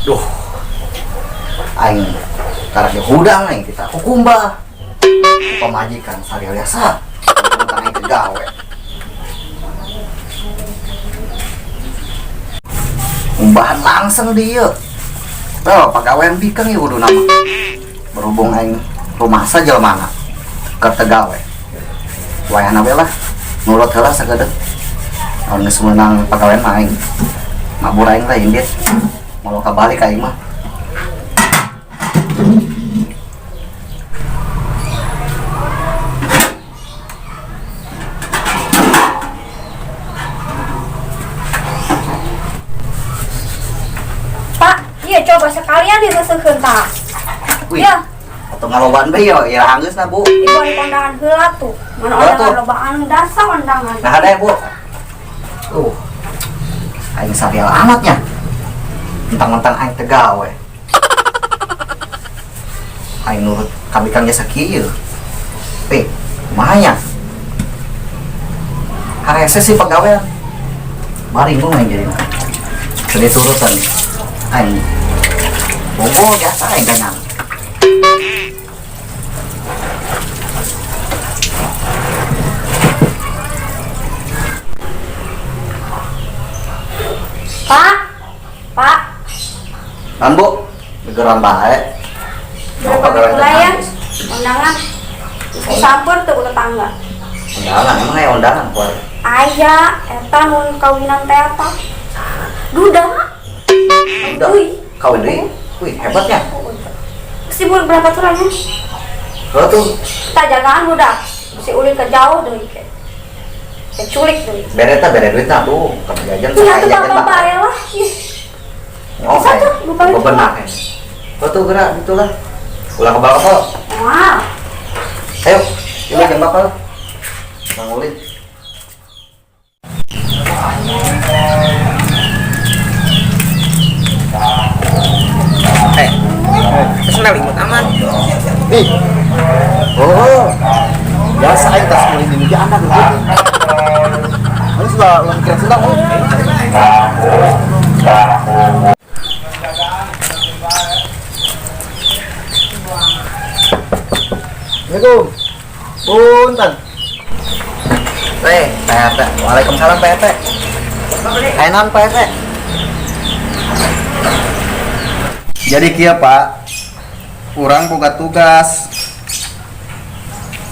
Duh. Aing karak hudang aing kita kukumbah. Pamajikan sariasa. Tentang aing teu gawe. Umbahan langsung dia. Tuh, pagawean bikang ya kudu nama. Berhubung aing rumah saja mana keur teu gawe. Wayahna we lah nurut heula sakedeung. Lamun geus meunang pagawean mah aing mabur aing lah indit. Mau kabalik aing mah. Pak, iya coba sekalian direseukeun tah. Wih. Ya, Atau ngaloban bae ya, ya hanggeus na, Bu. Ibu di kondangan heula tuh. Mana Heula ondangan tuh. lobaan dasar ondangan. Nah, ada ya, Bu. Tuh. Aing sarial amatnya. Mentang-mentang aing teu gawe. Aing nurut kami kang jasa kieu. Eh, kumaha nya? Harese sih pagawean. Bari gua aing jadi. Jadi turutan. Aing bobo biasa aing ganyang. Pak, Pak, Kan, Bu, gegeran bae. Mau berapa pagawean teh ya? hanggeus. Undangan. Disamper tuh ke tetangga. Undangan, emang aya undangan kuar. Aya, eta mun kawinan teh apa? Duda. Udah, Wih. kawin deui. Wih, hebatnya. Si bulan berapa tuh lagi? Heuh tuh, Kita jagaan budak. Si ulin ke jauh deui ke. Keculik deui. bere teh bere duit nah tuh, keur jajan Iya sakai tuh jajan bapak bae. bae lah. Ih, Oh, Bisa tuh, lupa itu. Bebenah. Heuh tuh gerak gitulah. Ulah kebal-kebal. Wah, Ayo, ieu jeung bapak. Bang Ulin. Eh, terus limut aman. Ih. Oh. Biasa aing tas ulin ini ge anak gitu. Ini sudah ulang kira sudah. Oh. Assalamualaikum. Punten. Teh, Pak RT. Waalaikumsalam Pak RT. Aya naon Pak RT? Jadi kieu Pak, urang boga tugas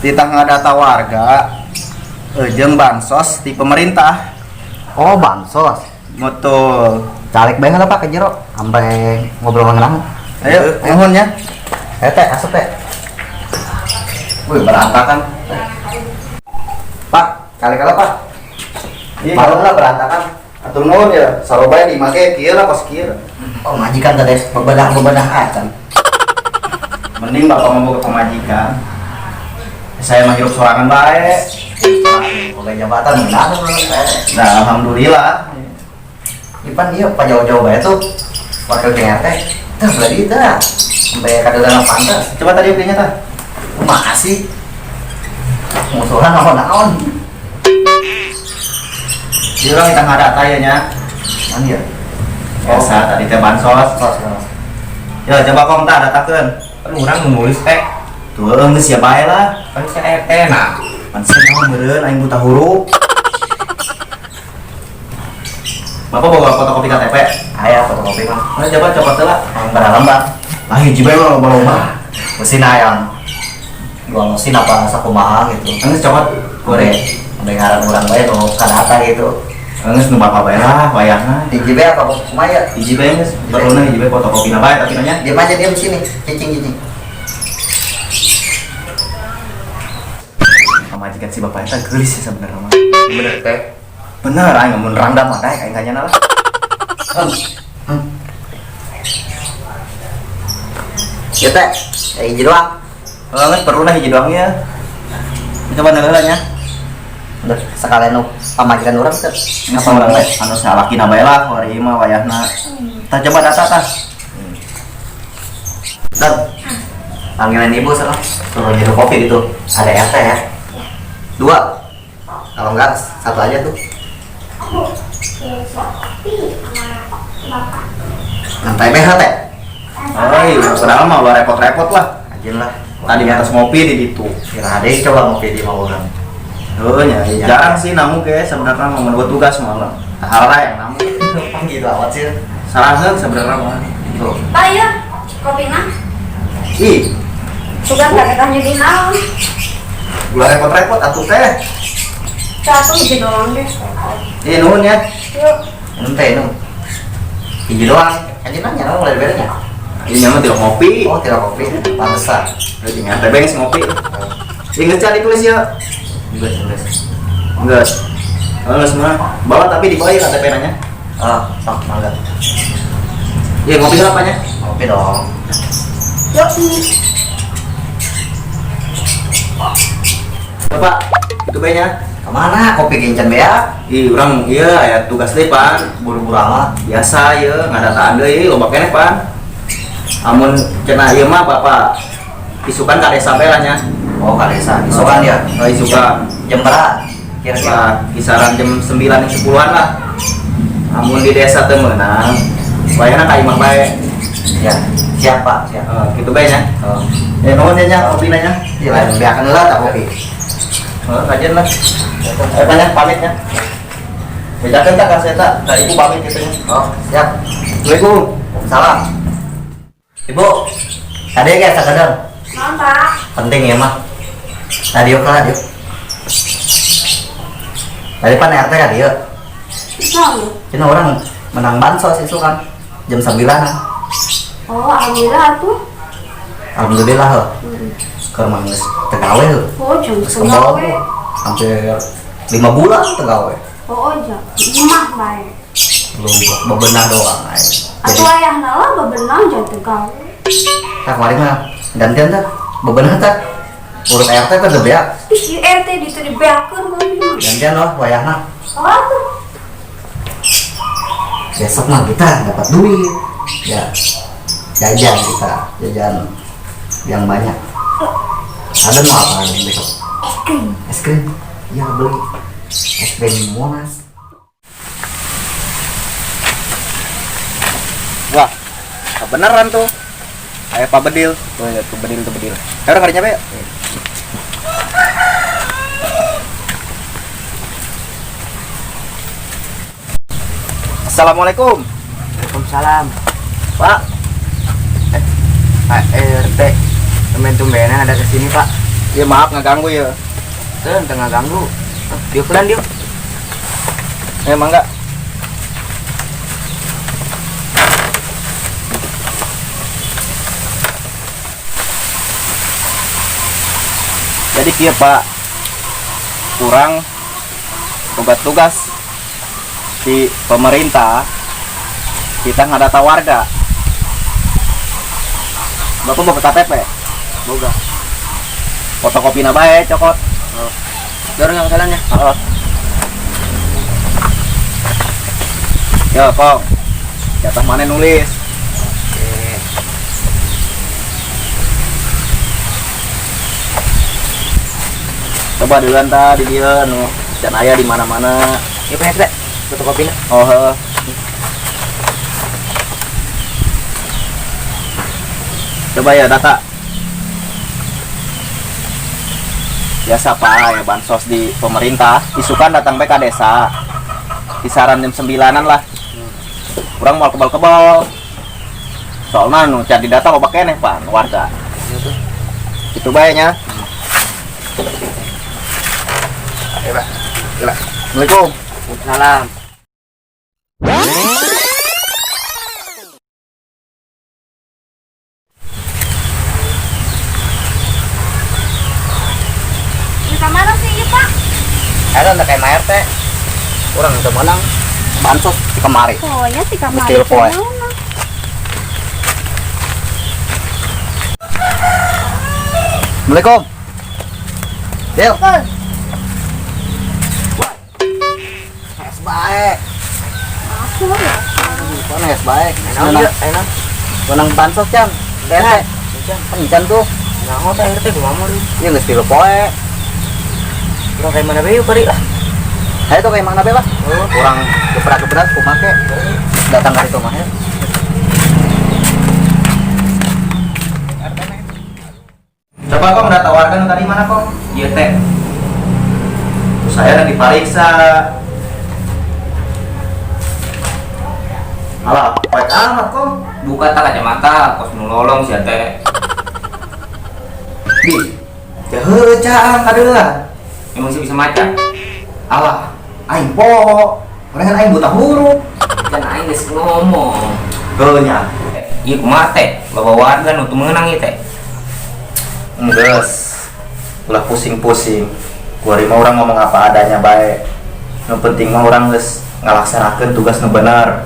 titah ngadata warga jeung bansos di pemerintah. Oh, bansos. Betul. Calik bae lah Pak ke jero, sampai ngobrol ngeunang. Ayo, nuhun ya. Eh teh, asup teh. Wih, berantakan. Pak, kali-kali Pak. Iya, Malu lah berantakan. Atur nuhun ya, sarobaya dimake kieu lah kos kieu. Oh, majikan tadi bebedah-bebedah acan. Mending bapak mau ke pemajikan. Saya mah hirup sorangan bae. Boga jabatan benar Nah, alhamdulillah. Ipan dia pak jauh-jauh bae tuh. Wakil RT. Tah berarti tah. Sampai kadeuleunan pantas. Coba tadi belinya tah. Makasih. Musuhan naon-naon. Di urang kita ngadata ya nya. Man ya. Biasa tadi teh bansos. Sos, sos. Ya coba kong tah datakeun. Kan urang nulis teh, Tuh geus siap bae lah. kan si RT nah. Pan sih mah meureun aing buta huruf. Bapak bawa fotokopi KTP. Aya fotokopi mah. Nah, coba copot heula. Yang berlomba. Lah hiji bae mah lomba-lomba. Mesin ayam. Dua mesin apa sakumaha gitu. Geus copot Gore. Sampai ngaran urang bae nu kadata gitu. Geus nu bapak bae lah wayahna. Hiji bae apa kumaha ya? Hiji bae geus perluna hiji bae fotokopina bae tapi nanya. Diam aja diam sini. Cicing-cicing. Pamajikan si bapak eta geulis sih sebenarnya mah. Bener teh. Bener aing mun rangda mah daek aing tanyana lah. Ya teh, hiji doang. Heeh, geus perluna hiji doang ya. Coba heula nya. Udah sekalian nu pamajikan urang teh. Apa urang bae anu salakina bae lah wari mah wayahna. Tah coba data tah. Dan panggilan ibu sana. Suruh nyeduh kopi gitu. Ada RT ya. Dua. Kalau enggak satu aja tuh. Sopi sama bapak. Nyantai BH teh. Oh iya, padahal mah ulah repot-repot lah. Anjir lah. Tadi atas ngopi di ditu. Kira ada coba ngopi di mau orang. Oh nya, jarang sih namu ke sebenarnya mau buat tugas malah. Hal yang namu. Gitu awat sih. Salah sebenarnya mah. Tuh. Pak ya, kopina. Ih, Sugan kakeknya di naon. ulah repot-repot atuh teh. Satu hiji doang deh. Ih, nuhun ya. Yuk. Minum teh minum. Hiji doang. Anjir nanya dong mulai bedanya. Ini mah tidak ngopi. Oh, tidak kopi. Pantesan. Jadi nyantai bengs ngopi. Ih, geus can ditulis ya. Geus, geus. Geus. Oh, geus mah. Bawa tapi dibawa ya KTP nanya. Ah, sok mangga. Iya, ngopi apanya? Ngopi dong. Yuk. Bapak, itu banyak. Kemana kopi gincan bea? Ih, orang iya ya tugas deh, Pan. Buru-buru amat. Biasa ya, ngadataan deui loba keneh, Pan. Amun cenah ieu mah Bapak isukan ka desa bae lah nya. Oh, ka desa. Isukan ya? Oh, isukan. Jam berapa? Kira-kira. Lah, kisaran jam 9 10-an lah. Amun di desa teu meunang, wayahna ka imah bae. Ya, siap Pak, siap. Eh, kitu bae nya. Oh. Ya nuhun ya nya kopina nya. Iya, lain beakan heula tak kopi. Oh, kajian lah. Banyak pamitnya. Bejakeun tak ka saya ka ibu pamit kitu nya. Oh, siap. Assalamualaikum. Salam. Ibu, tadi ya sakadar. Naon, Pak? Penting ya mah. Tadi yuk lah, yuk. Tadi pan RT kan yuk. Naon? Cina orang menang bansos itu kan jam 9-an. Oh, alhamdulillah tuh. Alhamdulillah heuh. Keur mah geus teu gawe heuh. Oh, jam Geus kebal setengah. Hampir 5 bulan teu gawe. Oh, jam imah bae. Lu bebenah doang aing. Jadi Atuh ayahna lah bebenah jangan teu gawe. tak kemarin mah gantian tah bebenah tah. Urut RT kan teu beak. Ih, RT ditu dibeakeun ku abi mah. Gantian loh wayahna. Oh, atuh. Besok mah kita dapat duit. Ya. Jajan kita, jajan yang banyak. Ada mau apa lagi besok? Es krim. Es krim. Ya beli es krim Monas. Wah, kebenaran tuh. Ayo Pak Bedil. Tuh, ya, tuh Bedil, tuh Bedil. Ayo orang karinya, Be. Assalamualaikum. Waalaikumsalam. Pak. Pak RT. Tumben-tumbenan ada kesini, Pak. Ya maaf ngeganggu ya. Tuh, tengah ganggu. Diuk pelan, diuk. Mangga. Jadi kieu Pak, kurang tugas-tugas di pemerintah kita ngadata warga. Bapak mau ke KTP? Boga. Fotokopi na bae, cokot. Oh. Dorong yang salahnya. Heeh. Yo, Kong. Jatah mana nulis? Oke. Coba duluan tadi dia nu can aya di mana-mana. Ieu Pak RT, fotokopina. Oh, heuh. Coba ya data. Biasa Pak, ya bansos di pemerintah. Isukan datang bae ka desa. Kisaran jam 9-an lah. Kurang mau kebal-kebal. Soalnya nu can didata loba keneh Pak, warga. Itu bae nya. Ayo, Pak. Gila. Assalamualaikum. Waalaikumsalam. Di mana sih ieu, Pak? Eta teh kayak RT. Urang teu meunang bansos di kemari. Oh, ya di kamari. Mesti poe. Assalamualaikum. Del. Es bae. Aku ya. Mana es bae? Enak, Menang, enak. menang bansos jam. RT. Pencan tuh. Nyaho teh RT kumaha meureun. Ieu geus tilu poe. Urang kayak mana bae yuk kari lah. Ayo tuh kayak mana be lah. Oh. Kurang gebrak-gebrak kumake. Datang dari rumahnya. Coba kok data warga nu tadi mana kok? Ieu teh. Terus saya lagi diperiksa. Alah, poek amat kok. Buka tak kacamata, kos nu lolong sia teh. Di. Ya heueuh caang kadeula. Emang sih bisa maca? Alah, aing poho. Orang kan aing buta huruf. Kan aing geus ngomong. Heuh nya. Ieu kumaha teh? Loba warga nu teu meunang ieu teh. Enggeus. Ulah pusing-pusing. Kuari mah urang ngomong apa adanya bae. Nu penting mah urang geus ngalaksanakeun tugas nu bener.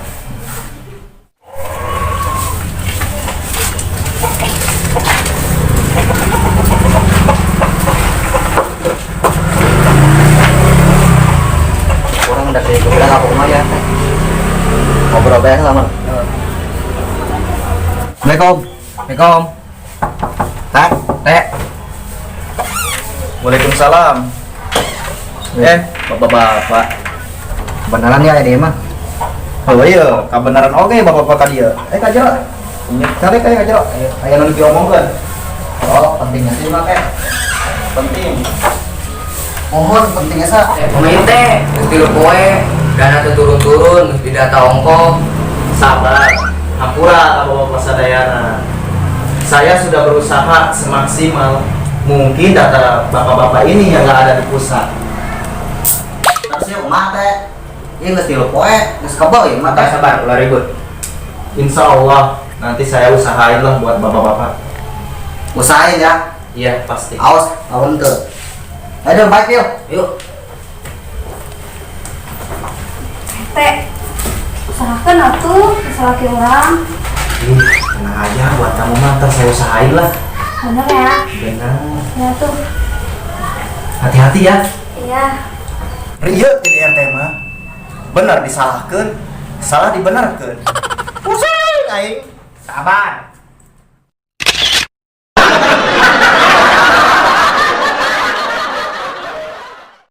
Orang udah kayak bilang aku mah ya teh. Ngobrol bae sama. Assalamualaikum. Assalamualaikum. Teh. Teh. Waalaikumsalam. Bapak-bapak. Beneran ya dia mah. Oh iya, kebenaran oke bapak-bapak ka dieu. Ka jero. Cari ka jero. Aya nu diomongkeun. Oh, pentingnya sih mah teh. Penting. Mohon pentingnya sa. Pemain teh, geus tilu poe, dana teu turun-turun, geus didata ongkoh. Sabar. Hampura ka bapak-bapak sadayana. Saya sudah berusaha semaksimal mungkin data bapak-bapak ini yang nggak ada di pusat. Terus kumaha teh? Ieu geus tilu poe, geus kebel ieu mah teh. Sabar, ulah ribut. Insya Allah nanti saya usahain lah buat bapak-bapak. Usahain ya. Iya pasti. Awas, lawan teu. Ayo baik yuk. Yuk. Teh, usahakan atuh salaki urang. Ih, tenang aja buat kamu mah ntar saya usahain lah. Bener ya? Benar. Ya tuh. Hati-hati ya. Iya. Rieu jadi RT mah. Bener disalahkeun, salah dibenarkeun. Pusing aing. Sabar.